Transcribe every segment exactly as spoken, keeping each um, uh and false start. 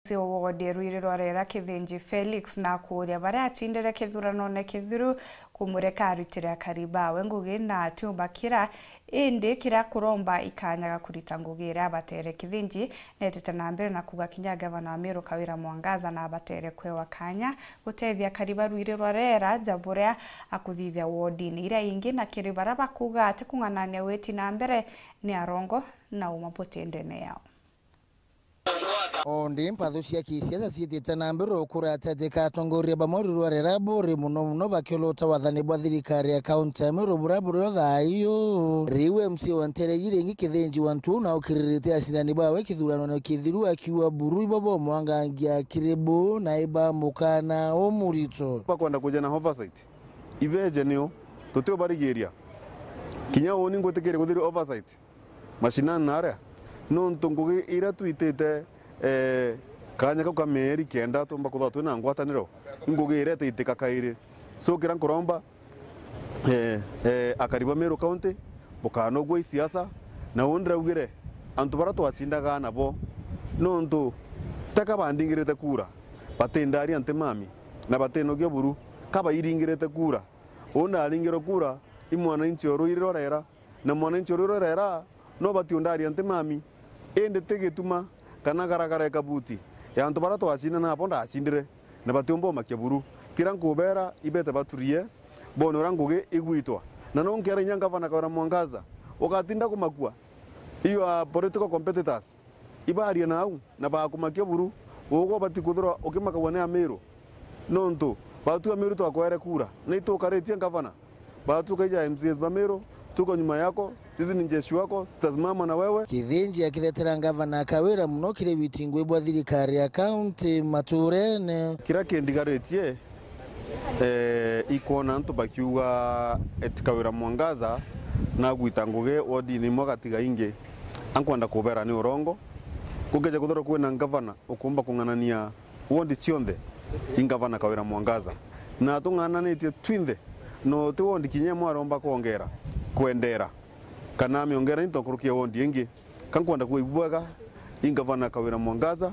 Ti wodi Ruiri rwa Rera Kithinji Felix na kuuria baria acindire kithuranone kithiru kumureka arutire akari bawe ngugi na atiumbakira, indi kiria kuromba ikanya ga kurita ngugi iria abatere. Kithinji netete na mbere na kuuga kinya gavana wa Meru Kawira Mwangaza na abatere kwewa kanya gutethia akari ba Ruiri rwa Rera, ja buria akuthithia wodini iria ingi, na kiri baria bakuuga ati kung'anania witi na mbere ni arongo na uma buti ndene yao. Ondi mpathu cia kisiasa ciitite na mbere ukuratia ati atongoria bamwe Ruiri rwa Rera buri muno muno bakiolota wathani bwa thirikari ya kaunti ya Meru buria buri o thaa iu. Riu M C A wa ntere iji ringi Kithinji wa Ntuo na ukiriritie acindani bawe kithuranone kithiru akiuga buru ibo bomwangangia kiri bo na iba mukana umurito. Bakwenda kuja na oversight. Ibeje nio, tutiubarigiria. Kinya uuni ngwitikiria kuthiri oversight mashinani na aria, nontu ngugi iria twitite, eh, kanya kau ka mieri kenda tumba kuthwa twina ngwataniro, i ngugi iria itaitika kairi. So, kiria nkuromba, eh, eh, akari ba Meru County, bukanogua i siasa, na uu ndiraugire antu baria twacindaga nabo, nontu teka bandingirite kura, batindaria ntimami, na batinogia buru, ka bairingirite kura. Uu ndaringirwe kura i mwananchi o Ruiri rwa Rera, na mwananchi o Ruiri rwa Rera no batiundaria ntimami, indi ti gituma kana garagara ya kabuti ya antu baria twacindana nabo ndacindire, na batiumba umakia buru. Kiria nkubera, ibete baturie, bone uria ngugi igwitwa. Na no nkera inya ngavana Kawira Mwangaza, ugatinda kumakua, you are political competitors. Ibaria nau na bakumakia buru, ugo ubati kwithirwa ukimakagua ni Amiru, nontu batu Amiru twakwere kura, na itukaritie ngavana, batu kaija M C As ba Miru, tuko nyuma yako, sisi ni jeshi wako, tutasimama na wewe. Kithinji akithetera ngavana Kawira muno kiri witi ngui bwa thirikari ya kaunti maturene. Kiria kindigaritie, eh, ikwona antu bakiuga eti Kawira Mwangaza nagwita ngugi wodini imwe agatiga ingi. Ankwenda kubera ni urongo. Gukeja kwithirwa kwina ngavana ukumba kung'anania wondi cionthe, i ngavana Kawira Mwangaza. Na tung'ananitie twinthe, no ti wondi kinya imwe aromba kwongera, kwendera, kana amiongera into nkuruki ya wondi ingi. Ka nkwenda kuuga ibwega, i ngavana Kawira Mwangaza,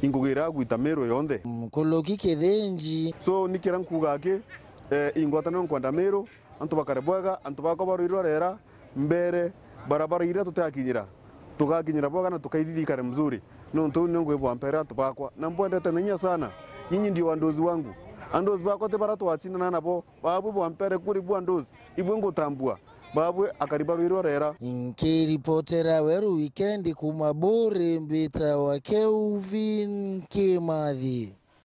i ngugi iria agwita Miru yonthe. Mkuluki Kithinji. So, ni kiria nkuuga aki, eh, i ngwataniro nkwenda Miru, antu bakare bwega, antu bakwa ba Ruiri rwa Rera, mbere, barabara iria tutakinyira, tugakinyira bwega na tukaithithikare mzuri. Nontu uu nio ngugi bwa mpere antu bakwa. Na mbwendete na inya sana. Nyinyi ndio wandozi wangu. Andozi bakwa ti baria twacindana nabo. Babwe bwa mpere kuri bwa ndozi. Ibwe ngutambua. Babwe akari ba Ruiri rwa Rera. Nkiripotera Weru Wikendi kuuma Buuri, mbitawa Kelvin Kimathi.